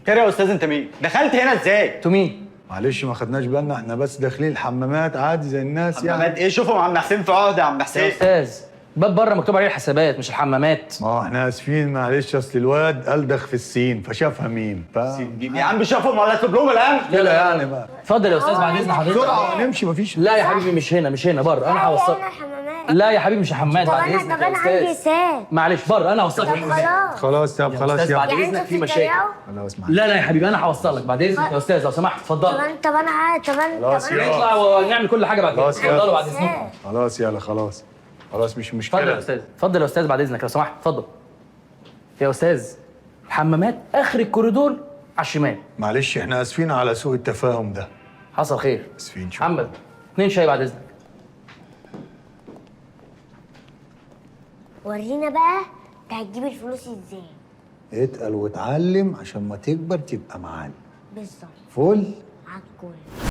خير يا استاذ، انت مين؟ دخلت هنا ازاي؟ انتوا مين؟ معلش ما خدناش بالنا، احنا بس داخلين الحمامات عادي زي الناس يعني. حمامات ايه؟ شوفوا عم حسين في عهده يا عم يا حسين. استاذ، باب بره مكتوب عليه الحسابات مش الحمامات. ما هو احنا اسفين معلش، اصل الواد ألدغ في السين فشافها ميم يا عم شافهم ولا اطلب لهم الامن؟ كده يعني بقى. اتفضل يا استاذ بعد اذن حضرتك. بسرعة نمشي مفيش. لا يا حبيبي مش هنا، مش هنا، بره انا هوصلك. انا الحمامات. لا يا حبيبي مش حمامات، طب بعد انا اذنك طب يا انا عندي استاذ. ساعة. معلش بره انا هوصلك. طب خلاص. خلاص طب يا خلاص أستاذ يا بعد يعني إذنك انتوا في مشاكل. بتتريقوا؟ خلاص معلش. لا لا يا حبيبي انا هوصلك بعد اذنك يا استاذ لو سمحت. طب اتفضل. انا طب انا طب انا خلاص طب انا يلا. نطلع ونعمل كل حاجة بعد كده. خلاص يلا. اتفضلوا بعد اذنكم. خلاص يلا خلاص خلاص مش اتفضل يا مشكلة. استاذ، اتفضل يا استاذ بعد اذنك لو سمحت. اتفضل يا استاذ. الحمامات اخر الكوريدور على الشمال. معلش احنا اسفين على سوء التفاهم ده. حصل خير. اسفين شكرا. محمد 2 شاي بعد اذنك. ورينا بقى انت هتجيب الفلوس ازاي. اتقل واتعلم عشان ما تكبر تبقى معلم. بالظبط. فل عالكل.